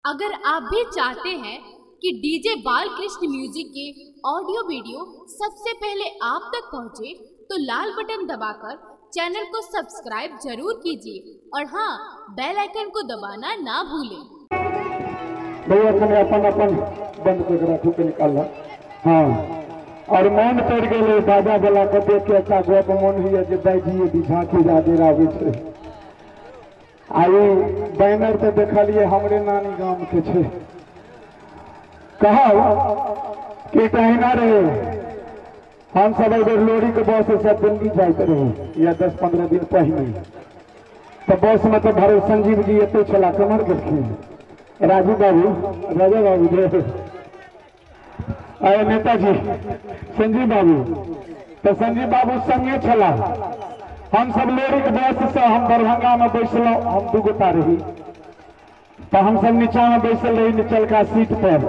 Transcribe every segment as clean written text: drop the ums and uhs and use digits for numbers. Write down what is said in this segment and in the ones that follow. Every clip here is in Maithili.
अगर आप भी चाहते हैं कि डीजे बालकृष्ण म्यूजिक के ऑडियो वीडियो सबसे पहले आप तक पहुंचे, तो लाल बटन दबाकर चैनल को सब्सक्राइब जरूर कीजिए और हाँ, बेल आइकन को दबाना ना भूलें। भैया कने अपन अपन बंद कर राखू के निकाल। हाँ, और मन पड़ गए बाजा वाला के देख के अच्छा गप मन हुई जे बाजी भी झांकी जादे आवे छै। आई बैनर तो देखलिए हमरे नानी गाम के छे। कहो कि कहना रहे हम सब एक लोरी के बस से दिल्ली जाते रहे या 10-15 दिन पहले, तो बस में तो भरे संजीव जी एते छला कमर गेलखिन, राजू बाबू, राजा बाबू जे अरे नेताजी संजीव बाबू, तो संजीव बाबू संगे छला। हम सब लोरी के बस से हम दरभंगा में बैसलहुँ, हम दू गोटा रही, तो हम सब नीचा में बैसल रही निचलका सीट पर।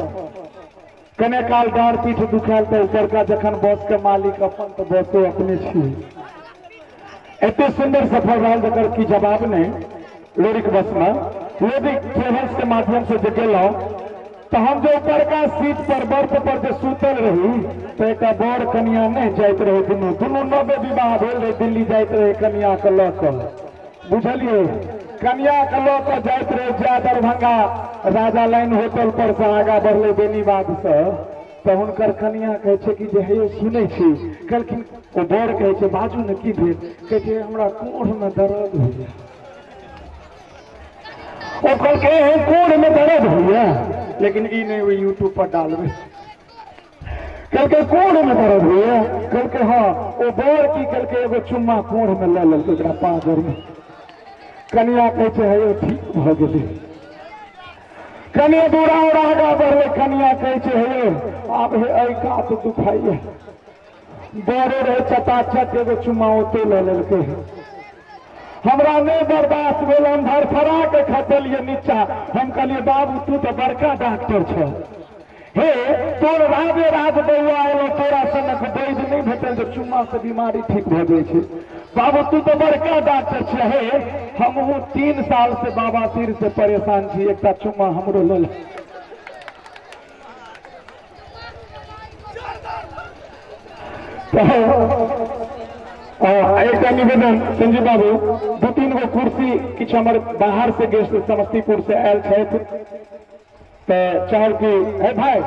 कने काल डाँड़ पीठ दुखायल तो ऊपरका जखन बस के मालिक अपन तो बसो अपने छी। एते सुंदर सफर रहल जकर की जवाब नहीं। लोरी के बस में लोरी ट्रेवल्स के माध्यम से जे गेलहुँ तो हम जो ऊपरका सीट पर बर्थ पर जे सुतल रही तो एक बड़ कनिया नहीं जाइत रहे, दुनू दुनू नवे विवाह भेल रहे, दिल्ली जाइत रहे कनिया के लऽ कऽ, बुझलिए, कनिया के लऽ कऽ जाइत रहे जा दरभंगा राजा लाइन होटल पर से आगा बढ़ले बेनीबाद से, तो हुनकर कनिया कहै छै कि जे हे सुनै छी, कहलखिन ओ बड़ कहै छै बाजू ने की भेल, कहै छै हमरा कोढ़ में दर्द होइया। ओ कहलकै हे कोढ़ में दर्द होइया, लेकिन ई नहीं वो यूट्यूब पर डालबे। कहलकै कोढ़ में दर्द होइया, कहलकै हाँ। ओ बड़ की कहलकै एगो चुम्मा कोढ़ में लऽ लेलकै ओकरा पाँजर में। कनिया कहै छै हे ठीक भऽ गेलै। कनिया दूरा और आगा बढ़ले, कनिया कहै छै हे आब हे एहि कात दुखाइया, बड़े रहे चटाचट एगो चुम्मा ओते लऽ लेलकै। हमरा नहीं बर्दाश्त भेल, हम धरफड़ा के खसलिए नीचा। हम कहलिए बाबू तू तो बड़का डॉक्टर छ, हे तोर राजे राज बौआ एलो, तोरा सनक वैद्य नहीं भेटल जे चुम्मा से बीमारी ठीक भऽ जाइ छै। बाबू तू तो बड़का डॉक्टर छ, हे हमहूँ 3 साल से बाबा सिर से परेशान छी, एकटा चुम्मा हमरो लऽ। एक निवेदन संजीव बाबू, 2-3 गो कुर्सी किछु हमर बाहर से गेस्ट समस्तीपुर से आयल छथि, तो चाहब कि हे भाई।